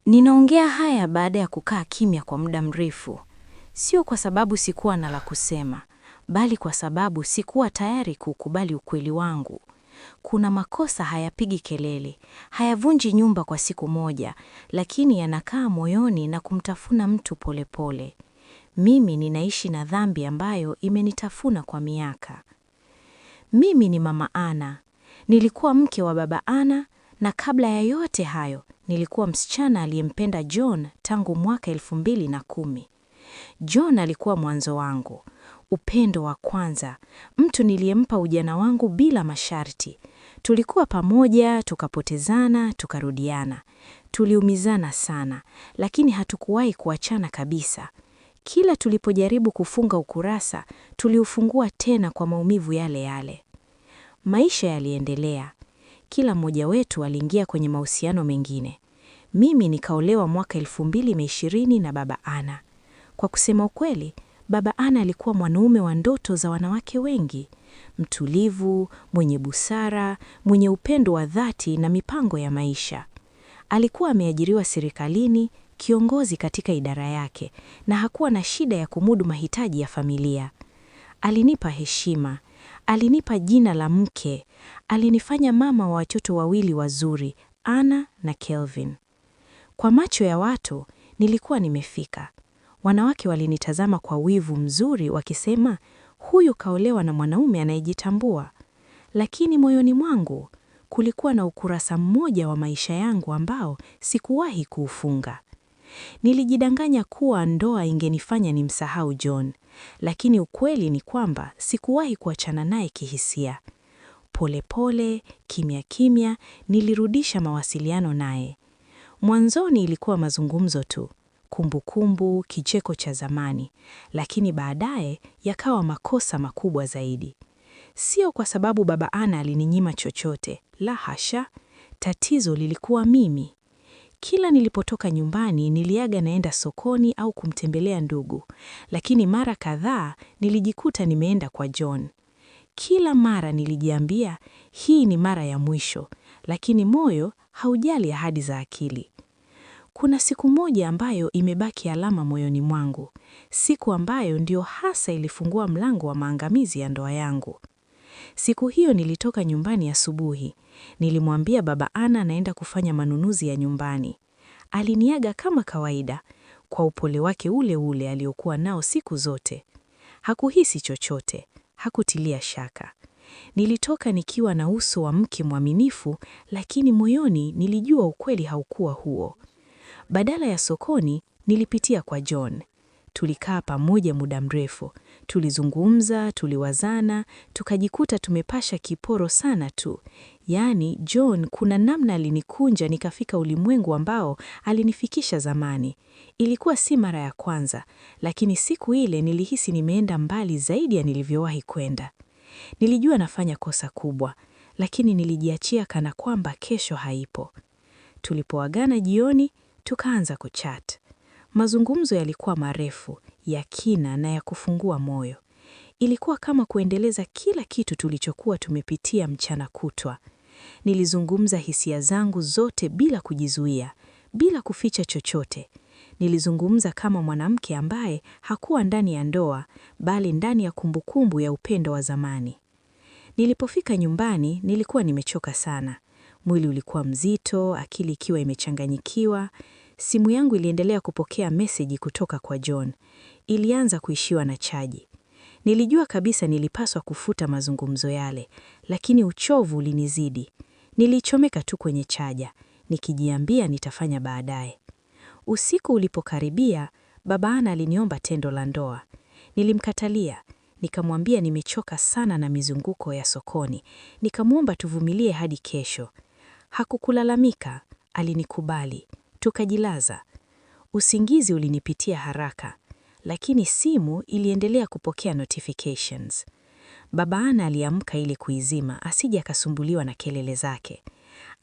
Ninaongea haya baada ya kukaa kimya kwa muda mrefu, sio kwa sababu sikuwa na la kusema, bali kwa sababu sikuwa tayari kukubali ukweli wangu. Kuna makosa hayapigi kelele, hayavunji nyumba kwa siku moja, lakini yanakaa moyoni na kumtafuna mtu polepole. Mimi ninaishi na dhambi ambayo imenitafuna kwa miaka. Mimi ni Mama Ana. Nilikuwa mke wa Baba Ana na kabla ya yote hayo nilikuwa msichana aliyempenda John tangu mwaka 2010. John alikuwa mwanzo wangu, upendo wa kwanza, mtu niliyempa ujana wangu bila masharti. Tulikuwa pamoja, tukapotezana, tukarudiana. Tuliumizana sana, lakini hatukuwahi kuachana kabisa. Kila tulipojaribu kufunga ukurasa, tuliufungua tena kwa maumivu yale yale. Maisha yaliendelea. Kila mmoja wetu aliingia kwenye mahusiano mengine. Mimi nikaolewa mwaka 2020 na Baba Ana. Kwa kusema ukweli, Baba Ana alikuwa mwanaume wa ndoto za wanawake wengi, mtulivu, mwenye busara, mwenye upendo wa dhati na mipango ya maisha. Alikuwa ameajiriwa serikalini, kiongozi katika idara yake, na hakuwa na shida ya kumudu mahitaji ya familia. Alinipa heshima, alinipa jina la mke, alinifanya mama wa watoto wawili wazuri, Anna na Kelvin. Kwa macho ya watu, nilikuwa nimefika. Wanawake walinitazama kwa wivu mzuri wakisema, huyu kaolewa na mwanaume anayejitambua. Lakini moyoni mwangu kulikuwa na ukurasa mmoja wa maisha yangu ambao sikuwahi kuufunga. Nilijidanganya kuwa ndoa ingenifanya nimsahau John, lakini ukweli ni kwamba sikuwahi kuachana naye kihisia. Polepole, kimya kimya, nilirudisha mawasiliano naye. Mwanzoni ilikuwa mazungumzo tu, kumbukumbu, kicheko cha zamani, lakini baadaye yakawa makosa makubwa zaidi. Sio kwa sababu Baba Ana alininyima chochote, la hasha. Tatizo lilikuwa mimi. Kila nilipotoka nyumbani niliaga naenda sokoni au kumtembelea ndugu, lakini mara kadhaa nilijikuta nimeenda kwa John. Kila mara nilijiambia hii ni mara ya mwisho, lakini moyo haujali ahadi za akili. Kuna siku moja ambayo imebaki alama moyoni mwangu, siku ambayo ndio hasa ilifungua mlango wa maangamizi ya ndoa yangu. Siku hiyo nilitoka nyumbani asubuhi. Nilimwambia Baba Ana naenda kufanya manunuzi ya nyumbani. Aliniaga kama kawaida, kwa upole wake ule ule aliokuwa nao siku zote. Hakuhisi chochote, hakutilia shaka. Nilitoka nikiwa na uso wa mke mwaminifu, lakini moyoni nilijua ukweli haukuwa huo. Badala ya sokoni, nilipitia kwa John. Tulikaa pamoja muda mrefu, tulizungumza, tuliwazana, tukajikuta tumepasha kiporo sana tu. Yaani, John kuna namna alinikunja nikafika ulimwengu ambao alinifikisha zamani. Ilikuwa si mara ya kwanza, lakini siku ile nilihisi nimeenda mbali zaidi ya nilivyowahi kwenda. Nilijua nafanya kosa kubwa, lakini nilijiachia kana kwamba kesho haipo. Tulipoagana jioni, tukaanza kuchat. Mazungumzo yalikuwa marefu, ya kina na ya kufungua moyo. Ilikuwa kama kuendeleza kila kitu tulichokuwa tumepitia mchana kutwa. Nilizungumza hisia zangu zote bila kujizuia, bila kuficha chochote. Nilizungumza kama mwanamke ambaye hakuwa ndani ya ndoa, bali ndani ya kumbukumbu ya upendo wa zamani. Nilipofika nyumbani, nilikuwa nimechoka sana. Mwili ulikuwa mzito, akili ikiwa imechanganyikiwa. Simu yangu iliendelea kupokea meseji kutoka kwa John. Ilianza kuishiwa na chaji. Nilijua kabisa nilipaswa kufuta mazungumzo yale, lakini uchovu ulinizidi. Nilichomeka tu kwenye chaja, nikijiambia nitafanya baadaye. Usiku ulipokaribia, Baba Ana aliniomba tendo la ndoa. Nilimkatalia, nikamwambia nimechoka sana na mizunguko ya sokoni, nikamwomba tuvumilie hadi kesho. Hakukulalamika, alinikubali. Tukajilaza. Usingizi ulinipitia haraka, lakini simu iliendelea kupokea notifications. Baba Ana aliamka ili kuizima asije akasumbuliwa na kelele zake.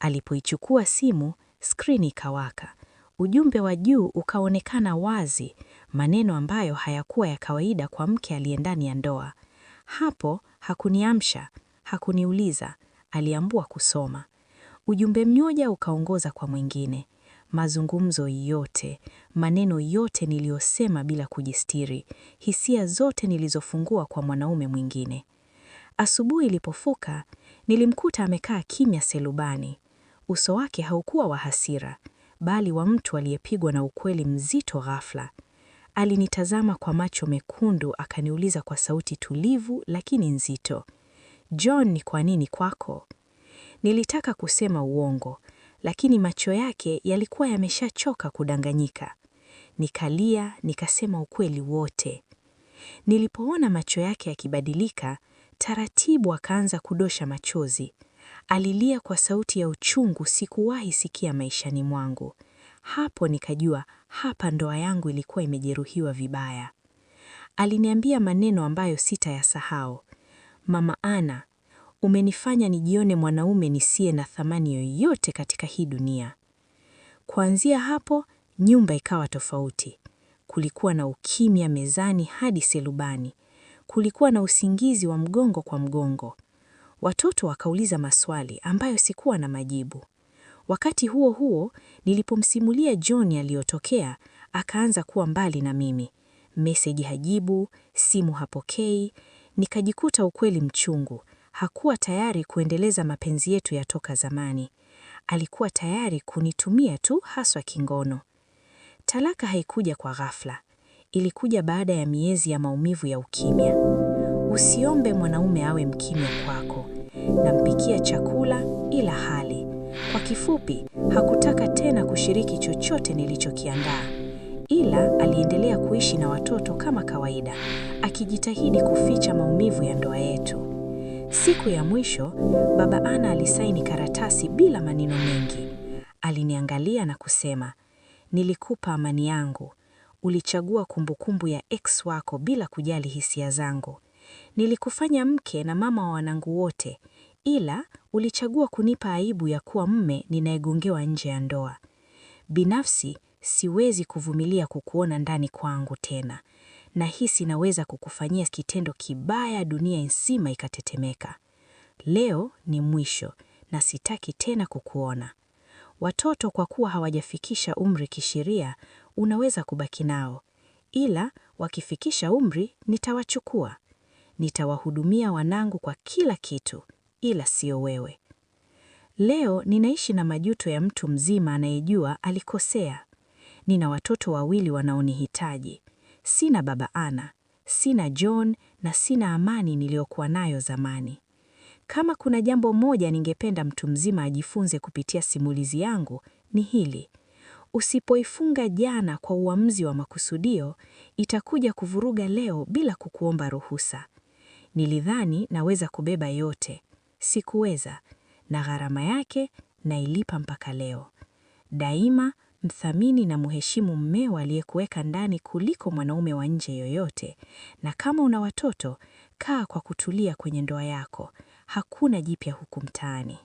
Alipoichukua simu, skrini ikawaka. Ujumbe wa juu ukaonekana wazi, maneno ambayo hayakuwa ya kawaida kwa mke aliye ndani ya ndoa. Hapo hakuniamsha, hakuniuliza, aliamua kusoma. Ujumbe mmoja ukaongoza kwa mwingine. Mazungumzo yote, maneno yote niliyosema bila kujistiri, hisia zote nilizofungua kwa mwanaume mwingine. Asubuhi ilipofuka, nilimkuta amekaa kimya selubani. Uso wake haukuwa wa hasira, bali wa mtu aliyepigwa na ukweli mzito ghafla. Alinitazama kwa macho mekundu, akaniuliza kwa sauti tulivu lakini nzito, "John, ni kwa nini kwako?" Nilitaka kusema uongo, lakini macho yake yalikuwa yameshachoka kudanganyika. Nikalia, nikasema ukweli wote. Nilipoona macho yake yakibadilika, taratibu akaanza kudosha machozi. Alilia kwa sauti ya uchungu sikuwahi sikia maishani mwangu. Hapo nikajua hapa ndoa yangu ilikuwa imejeruhiwa vibaya. Aliniambia maneno ambayo sitayasahau. "Mama Ana, umenifanya nijione mwanaume nisiye na thamani yoyote katika hii dunia." Kuanzia hapo, nyumba ikawa tofauti. Kulikuwa na ukimya mezani hadi selubani. Kulikuwa na usingizi wa mgongo kwa mgongo. Watoto wakauliza maswali ambayo sikuwa na majibu. Wakati huo huo, nilipomsimulia John aliyotokea, akaanza kuwa mbali na mimi. Meseji hajibu, simu hapokei. Nikajikuta ukweli mchungu. Hakuwa tayari kuendeleza mapenzi yetu ya toka zamani. Alikuwa tayari kunitumia tu, haswa kingono. Talaka haikuja kwa ghafla. Ilikuja baada ya miezi ya maumivu ya ukimya. Usiombe mwanaume awe mkimya kwako. Nampikia chakula ila hali. Kwa kifupi, hakutaka tena kushiriki chochote nilichokiandaa. Ila aliendelea kuishi na watoto kama kawaida, akijitahidi kuficha maumivu ya ndoa yetu. Siku ya mwisho, Baba Ana alisaini karatasi bila maneno mengi. Aliniangalia na kusema, "Nilikupa amani yangu. Ulichagua kumbukumbu ya ex wako bila kujali hisia zangu. Nilikufanya mke na mama wa wanangu wote, ila ulichagua kunipa aibu ya kuwa mme ninayegongewa nje ya ndoa. Binafsi, siwezi kuvumilia kukuona ndani kwangu tena. Nahisi naweza kukufanyia kitendo kibaya dunia nzima ikatetemeka. Leo ni mwisho na sitaki tena kukuona. Watoto kwa kuwa hawajafikisha umri kisheria, unaweza kubaki nao. Ila wakifikisha umri nitawachukua. Nitawahudumia wanangu kwa kila kitu, ila sio wewe." Leo ninaishi na majuto ya mtu mzima anayejua alikosea. Nina watoto wawili wanaonihitaji. Sina Baba Ana, sina John na sina amani niliyokuwa nayo zamani. Kama kuna jambo moja ningependa mtu mzima ajifunze kupitia simulizi yangu ni hili: usipoifunga jana kwa uamuzi wa makusudio, itakuja kuvuruga leo bila kukuomba ruhusa. Nilidhani naweza kubeba yote, sikuweza, na gharama yake nailipa mpaka leo. Daima mthamini na muheshimu mmeo aliyekuweka ndani kuliko mwanaume wa nje yoyote, na kama una watoto, kaa kwa kutulia kwenye ndoa yako. Hakuna jipya huku mtaani.